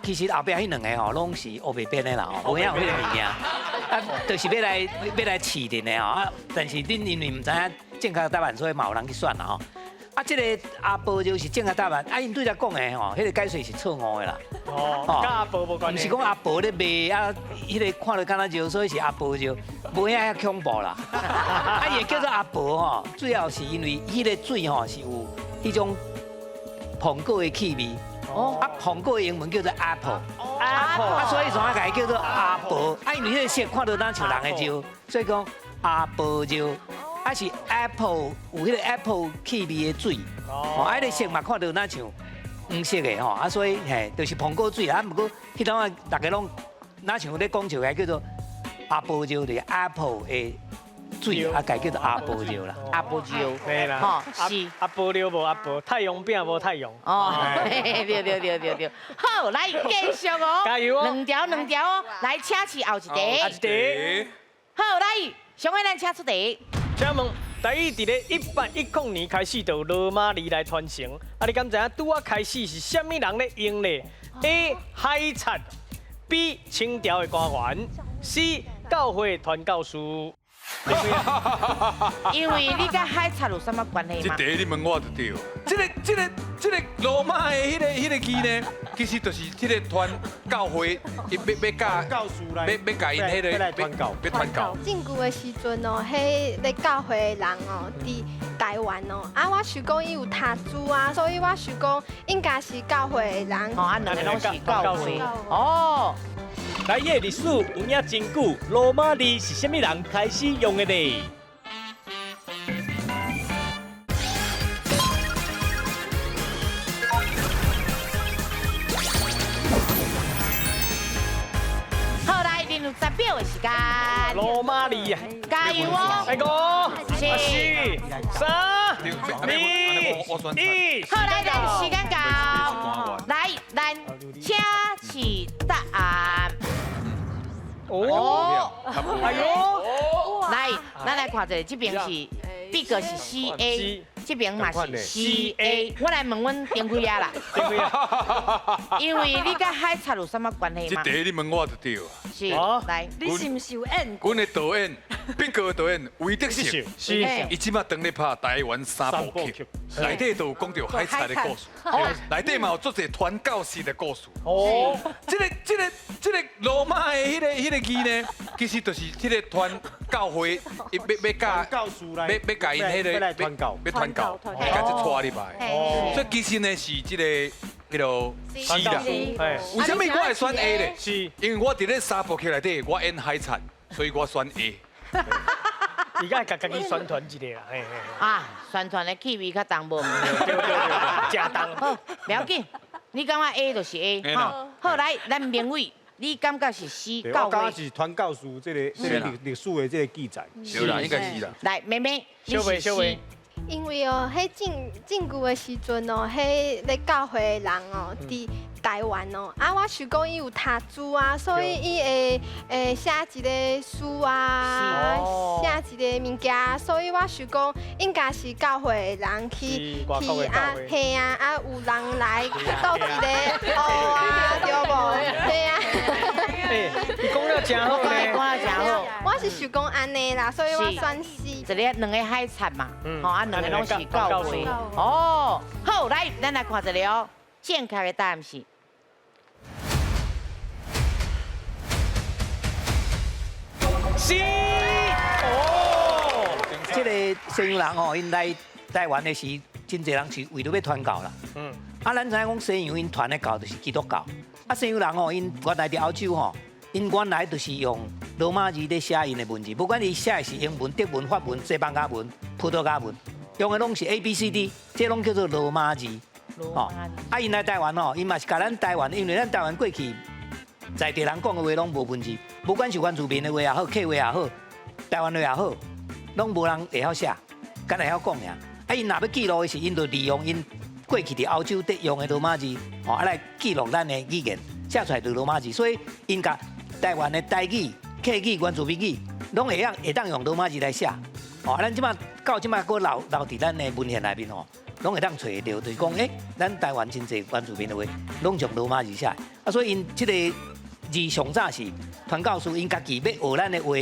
其实后壁彼两个吼，拢是乌白变的啦吼，无影有彼个物件，啊，就是欲来试恁的吼，啊，但是恁因为毋知影正确答案，所以嘛有人去选啦吼。啊，这个阿婆就是正确答案，啊，𪜶对才讲的吼，彼个解说是错误的啦。哦，佮阿婆无关系。毋是讲阿婆咧卖啊，彼个看著敢若尿，所以是阿婆尿，无影遐恐怖啦。啊，伊会叫做阿婆吼，主要是因为彼个水吼是有彼种苹果的气味。哦，啊，苹果的英文叫做 apple，apple，啊，所以怎啊共伊叫做阿婆？啊，因为彼个色看著若像人的尿，所以讲阿婆尿，啊是 apple 有彼个 apple 气味的水，哦，啊，彼个色嘛看著若像黄色的吼，啊，所以嘿，就是苹果水啊。毋过彼当啊，逐家拢若像咧讲笑，个叫做阿婆尿，就是 apple 的水水，啊，改叫做阿婆尿啦。阿婆尿，对啦，吼是阿婆尿无阿婆，太阳饼无太阳。哦，对对对对对，好，来继续哦，加油哦，两条两条哦，来请示后一题。后一题。好，来，上尾咱请出题。请问，台语伫咧1810年开始就有罗马字来传承，啊，你敢知影拄仔开始是啥物人咧用咧？A. 海贼，B. 清朝的官员，C. 教会传教士。因为你佮海贼有啥物关系吗？这题你问我就对。这个罗马的彼个字呢，其实就是这个传教会，伊欲教教士来，欲共𪜶彼个欲来传教，欲传教。进古的时阵哦，彼咧教会的人哦，伫台湾哦，啊，我想讲伊有读书啊，所以我想讲应该是教会的人。哦，啊，两个拢是教会。哦。台语历史有影真久，罗马字是啥物人开始用的呢？好，来进入10秒的时间。罗马字啊！加油哦！来五、四、三、二、一。好，来，咱时间到。来，咱请示答案。哦，哎呦，来，咱来看一下，这边是 B 个是 C A，这边嘛是 C A。我来问阮丁辉啊啦，因为你佮海贼有啥物关系吗？这题你问我就对啊。是，来，你是毋是有演？阮的导演，毕哥的导演魏德圣，是，伊这马当咧拍台湾三部曲，内底就有讲到海贼的故事，内底嘛有足济传教士的故事。哦，这个罗马的彼个字呢，其实就是这个传教会，伊欲教教士来，欲共𪜶彼个传教，欲传教，共这带入来。所以其实呢是这个。彼个 C 啦，为啥物我会选 A 咧？是，因为我伫咧三部曲内底，我演海贼，所以我选 A。伊爱共家己宣传一下啦，嘿嘿。啊，宣传的气味较重无？对对对，诚重。好，不要紧，你感觉 A 就是 A，好，好来，咱明伟，你感觉是 C 教会？我感觉是传教士这个历史的这个记载。对啦，应该是啦。来，妹妹，你是 C。因为哦，彼进古的时阵哦，彼咧教会的人哦，伫台湾哦，啊，我想讲伊有读书啊，所以伊会写一个书啊，写一个物件，所以我想讲应该是教会的人去啊，嘿啊，啊有人来斗一个学啊，对无？嘿啊。欸，伊讲了真好呢，讲了真好。我是想讲按呢啦，所以我选 C。一个两个海贼嘛，吼啊，两个拢是教会。哦，好，来，咱来看一下哦，正确的答案是 C。哦，这个西洋人吼，𪜶来台湾的时，真济人是为了欲传教啦。啊，咱知影讲西洋𪜶传的教就是基督教。啊，西洋人吼，𪜶原来伫欧洲吼，𪜶原来就是用罗马字咧写𪜶的文字，不管伊写的是英文、德文、法文、西班牙文、葡萄牙文，用的拢是 A B C D，这拢叫做罗马字。吼，啊，𪜶来台湾吼，𪜶嘛是共咱台湾，因为咱台湾过去在地人讲的话拢无文字，不管是原住民的话也好，客话也好，台湾话也好，拢无人会晓写，干焦会晓讲尔。啊，𪜶若欲记录的时，𪜶就利用𪜶过去伫欧洲伫用的罗马字，吼，啊来记录咱的语言，写出来就罗马字。所以𪜶共台湾的台语、客语、原住民语，拢会当用罗马字来写。吼，啊，咱这马到这马阁留伫咱的文献内面吼，拢会当揣得著，就是讲，咱台湾真济原住民的话，拢用罗马字写。啊，所以𪜶这个字上早是传教士，𪜶家己欲学咱的话，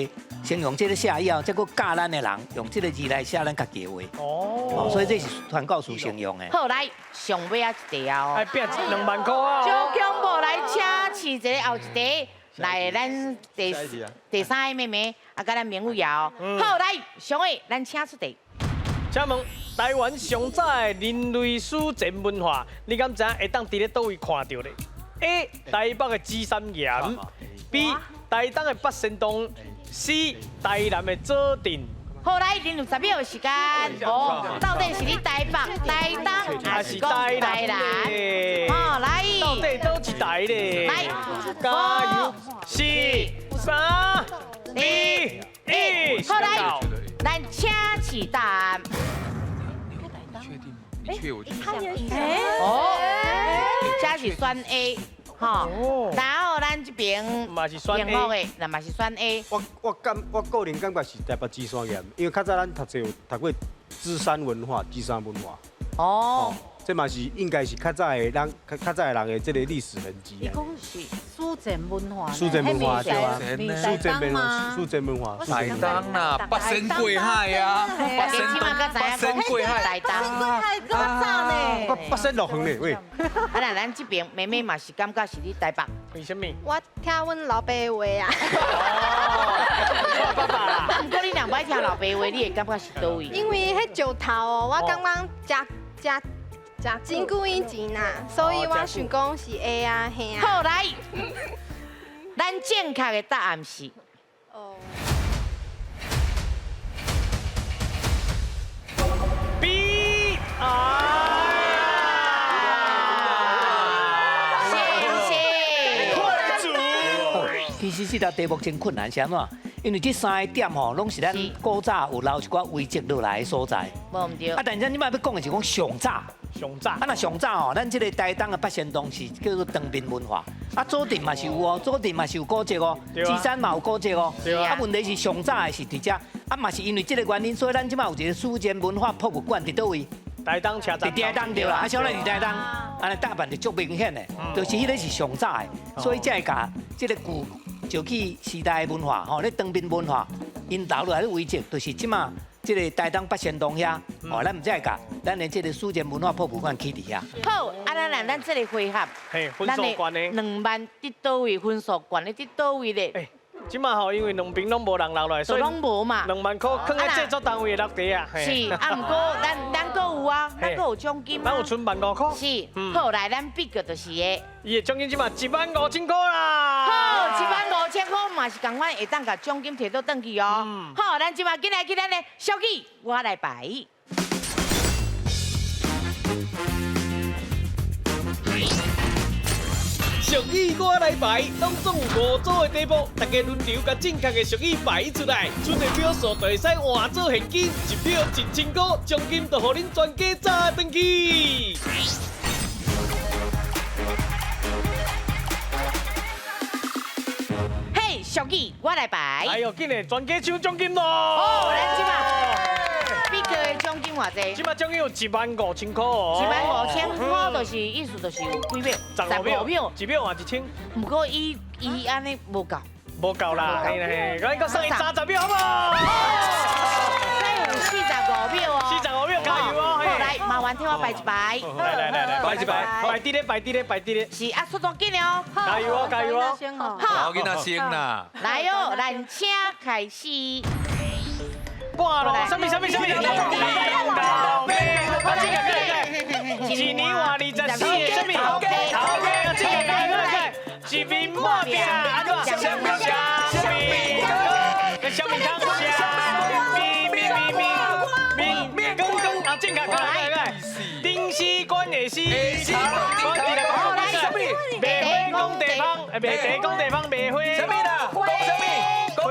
先用这个写以后，再阁教咱的人用这个字来写咱家己的话。哦，所以这是传教士先用的。好，来上尾仔一题啊！哎，拼2万块啊！小恐怖来，请试一个后一题，来咱第三个妹妹啊，佮咱明伟哦。好，来上尾咱请出题。请问台湾上早的人类史前文化，你敢知影会当伫咧佗位看到咧？A. 台北的芝山岩，B. 台东的八仙洞，C. 台南的左镇。好，来，恁有10秒的时间。哦，到底是你台北、台东，还是台南？哦，来，到底佗一台咧？来，加油！4、3、2、1，好来，喜答案。你确定吗？你确我他也选哦，这是选 A，吼，然后咱这边嘛是选 A 幸福的，那嘛是选 A。我个人感觉是台北芝山岩，因为较早咱读册有读过芝山文化、芝山文化。哦。这嘛是应该是较早的人，较早的人的这个历史痕迹。伊讲是史前文化，史前文化对啊，史前文化，史前文化。台东啦，八仙过海啊，八仙八仙过海，台东过海阁早呢。八仙乐园呢，喂。啊，那咱这边妹妹嘛是感觉是伫台北。为什么？我听阮老爸的话啊。爸爸啦。毋过你若无爱听老爸话，你会感觉是佗位？因为彼石头哦，我感觉食食。真久以前啦，所以我想讲是 A 啊，嘿啊。好来，咱正确的答案是。 B 啊！谢谢。其实这道题目真困难，是按怎？因为这三个点吼，拢是咱古早有留一寡遗迹落来的所在。无毋对。啊，但是咱这摆欲讲的是讲上早。上早。啊，若上早吼，咱这个台东的八仙洞是叫做长滨文化。啊，左镇嘛是有哦，左镇嘛是有古迹哦，芝山嘛有古迹哦。啊，问题是上早的是伫遮，啊嘛是因为这个原因，所以咱这摆有一个史前文化博物馆伫佗位？台东车站。伫台东对啦，啊，小咱伫台东，按呢搭办就足明显的，就是彼个是上早的，所以才会共这个旧石器时代的文化，吼，咧长滨文化，𪜶留落来的遗迹，就是这摆这个台东八仙洞遐，哦，咱毋才会共咱的这个史前文化博物馆起伫遐。好，啊，咱这个回合，嘿，分数悬的2万伫佗位分数悬的伫佗位咧？这摆吼，因为两边拢无人留落来，所以拢无嘛。2万块囥佇制作单位的落地啊。是，啊，毋过咱阁有啊，咱阁有奖金。咱有剩15,000块。是，好来，咱比个就是个。伊的奖金这摆15,000块啦。好，15,000块嘛是仝款，会当共奖金提倒转去哦。好，咱这摆紧来去咱的小记，我来排。俗语我来排，拢总有5组的题目，大家轮流共正确的俗语排出来，剩的票数就会使换做现金，一票1000块，奖金就予恁全家砸转去。嘿，俗语我来排。哎呦，紧嘞，全家抢奖金咯！哦，来这摆，比哥的奖金偌济？这摆奖金有15,000块哦。15,000块就是意思就是有几秒？ 15秒，一秒换1000。毋过伊按呢无够。无够啦，嘿嘿，咱阁送伊30秒好无？再有45秒哦。45秒，加油哦！好，来，麻烦替我排一排。来来来来，排一排，排伫咧，排伫咧，排伫咧。是啊，速度紧哦。加油哦，加油哦！好，囡仔先啦。来哦，咱请开始。半路，什么什么什么？一年换24个什么？头家，这个这个这个，一面抹饼，安怎？小面汤，小面汤，面面面面面羹羹啊，正确，来来来，顶丝管下丝，管伫来讲什么？麦花讲地方，麦地讲地方，麦花。什么啦？讲什么？讲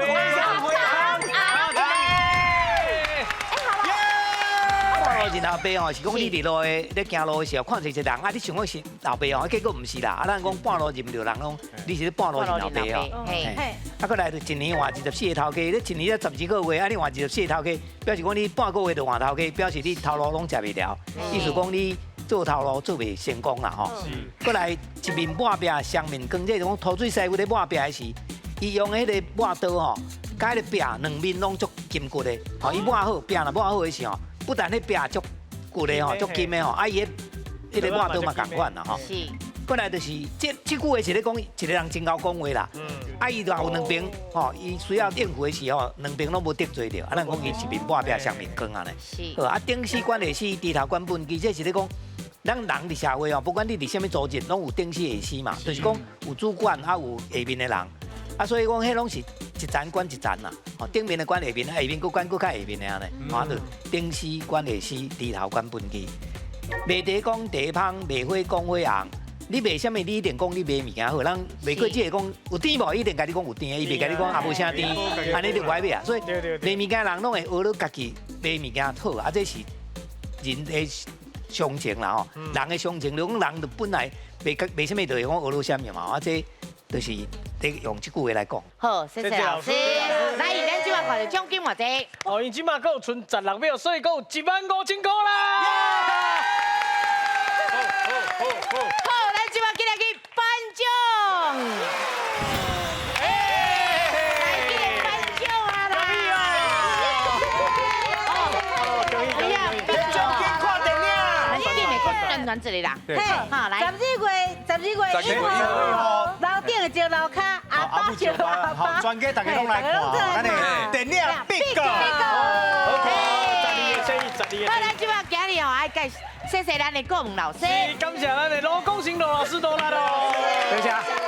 花花认老爸吼，是讲你伫路的咧行路的时候，看到一个人啊，你想讲是老爸吼，结果毋是啦。啊，咱讲半路认著人，讲你是咧半路认老爸吼。啊，阁来就一年换24个头家，你一年才12个月，啊，你换24个头家，表示讲你半个月就换头家，表示你头路拢食袂牢，意思讲你做头路做袂成功啦吼。阁来一面抹壁，双面光，这讲土水师傅咧抹壁的时，伊用彼个抹刀吼，共彼个壁两面拢足金骨的，吼，伊抹好壁若抹好的时候。不但彼壁足骨的吼，足金的吼，啊伊彼个抹刀嘛仝款啦吼。是。过来就是这这句话是咧讲一个人真𠢕讲话啦。啊，伊若有两边吼，伊需要应付的时候，两边拢无得罪著。啊，咱讲伊一面抹壁，双面光按呢。是。好，啊，顶死管下死，低头管畚箕，这是咧讲，咱人伫社会哦，不管你伫啥物组织，拢有顶死下死嘛，就是讲有主管啊，有下面的人。啊，所以讲，彼拢是一层管一层啦，吼，顶面的管下面，啊，下面阁管阁较下面的按呢，啊，就顶死管下死，低头管畚箕。麦茶讲茶芳，麦花讲花红，你賣啥物，你一定講你賣物件好，人賣過這個講有甜無，一定共你講有甜的，伊袂共你講啊無啥甜，按呢就無愛買啊。所以賣物件人攏會學咧家己賣物件好，啊這是人的常情啦吼，人的常情，就講人就本來賣賣啥物就會講學咧啥物嘛，啊這就是得用這句話來講。好，謝謝老師。來，咱這馬看著獎金偌濟？哦，𪜶這馬閣有賰16秒，所以閣有15,000塊啦。好，咱這馬緊來去頒獎。來，緊來頒獎啊啦！哎呀，獎金看電影。咱緊來閣宣傳一下啦。好，來。12月12月1號，樓頂的石樓跤，阿爸石阿爸。好，全家大家攏來看，咱的電影 Big。好，12月12。好，咱這馬今日哦，愛介謝謝咱的顧問老師，感謝咱的羅公行羅老師多來咯，多謝。